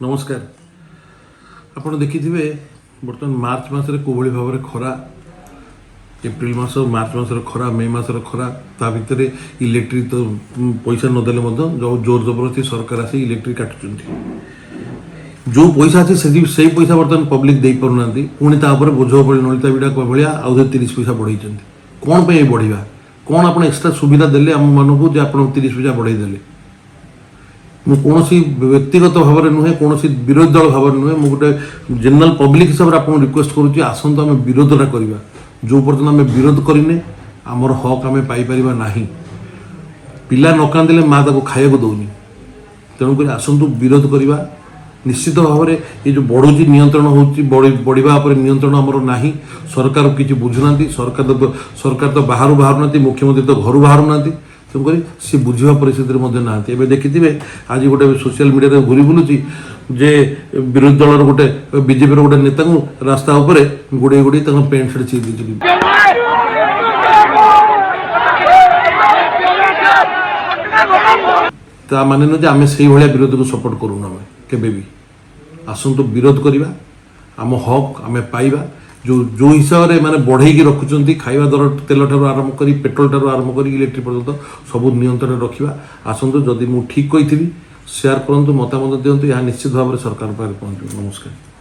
ନମସ୍କାର। ଆପଣ ଦେଖିଥିବେ ବର୍ତ୍ତମାନ ମାର୍ଚ୍ଚ ମାସରେ କେଉଁଭଳି ଭାବରେ ଖରା, ଏପ୍ରିଲ ମାସ, ମାର୍ଚ୍ଚ ମାସର ଖରା, ମେ ମାସର ଖରା। ତା ଭିତରେ ଇଲେକ୍ଟ୍ରିକ୍ ତ ପଇସା ନଦେଲେ ମଧ୍ୟ ଯେଉଁ ଜୋର ଜବରଦସ୍ତି ସରକାର ଆସି ଇଲେକ୍ଟ୍ରିକ୍ କାଟୁଛନ୍ତି। ଯେଉଁ ପଇସା ଅଛି ସେଇ ସେଇ ପଇସା ବର୍ତ୍ତମାନ ପବ୍ଲିକ ଦେଇପାରୁନାହାନ୍ତି। ପୁଣି ତା ଉପରେ ବୋଝ ଉପରେ ନଳିତା ବିଡ଼ା ଭଳିଆ ଆଉ 30 ପଇସା ବଢ଼େଇଛନ୍ତି। କ'ଣ ପାଇଁ ଏ ବଢ଼ିବା? କ'ଣ ଆପଣ ଏକ୍ସଟ୍ରା ସୁବିଧା ଦେଲେ ଆମମାନଙ୍କୁ ଯେ ଆପଣ 30 ପଇସା ବଢ଼େଇ ଦେଲେ? ମୁଁ କୌଣସି ବ୍ୟକ୍ତିଗତ ଭାବରେ ନୁହେଁ, କୌଣସି ବିରୋଧୀ ଦଳ ଭାବରେ ନୁହେଁ, ମୁଁ ଗୋଟେ ଜେନେରାଲ ପବ୍ଲିକ ହିସାବରେ ଆପଣଙ୍କୁ ରିକ୍ୱେଷ୍ଟ କରୁଛି, ଆସନ୍ତୁ ଆମେ ବିରୋଧଟା କରିବା। ଯେଉଁ ପର୍ଯ୍ୟନ୍ତ ଆମେ ବିରୋଧ କରିନେ, ଆମର ହକ୍ ଆମେ ପାଇପାରିବା ନାହିଁ। ପିଲା ନ କାନ୍ଦିଲେ ମା ତାକୁ ଖାଇବାକୁ ଦେଉନି। ତେଣୁକରି ଆସନ୍ତୁ ବିରୋଧ କରିବା। ନିଶ୍ଚିତ ଭାବରେ ଏ ଯେଉଁ ବଢ଼ୁଛି, ନିୟନ୍ତ୍ରଣ ହେଉଛି, ବଢ଼ିବା ଉପରେ ନିୟନ୍ତ୍ରଣ ଆମର ନାହିଁ। ସରକାର କିଛି ବୁଝୁନାହାନ୍ତି। ସରକାର ତ ବାହାରୁ ବାହାରୁନାହାନ୍ତି, ମୁଖ୍ୟମନ୍ତ୍ରୀ ତ ଘରୁ ବାହାରୁନାହାନ୍ତି। ତେଣୁକରି ସିଏ ବୁଝିବା ପରିସ୍ଥିତିରେ ମଧ୍ୟ ନାହାନ୍ତି। ଏବେ ଦେଖିଥିବେ, ଆଜି ଗୋଟେ ସୋସିଆଲ ମିଡ଼ିଆରେ ଘୁରି ବୁଲୁଛି ଯେ ବିରୋଧୀ ଦଳର ଗୋଟେ, ବିଜେପିର ଗୋଟେ ନେତାଙ୍କୁ ରାସ୍ତା ଉପରେ ଗୋଡ଼େଇ ଗୋଡ଼େଇ ତାଙ୍କ ପ୍ୟାଣ୍ଟ ସାର୍ଟ ଚିରି ଦେଇଛନ୍ତି। ତା ମାନେ ନୁହେଁ ଯେ ଆମେ ସେଇଭଳିଆ ବିରୋଧକୁ ସପୋର୍ଟ କରୁନୁ ଆମେ କେବେ ବି। ଆସନ୍ତୁ ବିରୋଧ କରିବା, ଆମ ହକ୍ ଆମେ ପାଇବା। ଯେଉଁ ଯେଉଁ ହିସାବରେ ମାନେ ବଢ଼େଇକି ରଖୁଛନ୍ତି, ଖାଇବା ଦର, ତେଲ ଠାରୁ ଆରମ୍ଭ କରି, ପେଟ୍ରୋଲ ଠାରୁ ଆରମ୍ଭ କରି ଇଲେକ୍ଟ୍ରିକ୍ ପର୍ଯ୍ୟନ୍ତ ସବୁ ନିୟନ୍ତ୍ରଣରେ ରଖିବା। ଆସନ୍ତୁ, ଯଦି ମୁଁ ଠିକ୍ କହିଥିବି, ସେୟାର କରନ୍ତୁ, ମତାମତ ଦିଅନ୍ତୁ। ଏହା ନିଶ୍ଚିତ ଭାବରେ ସରକାର ପାଖରେ ପହଞ୍ଚିବ। ନମସ୍କାର।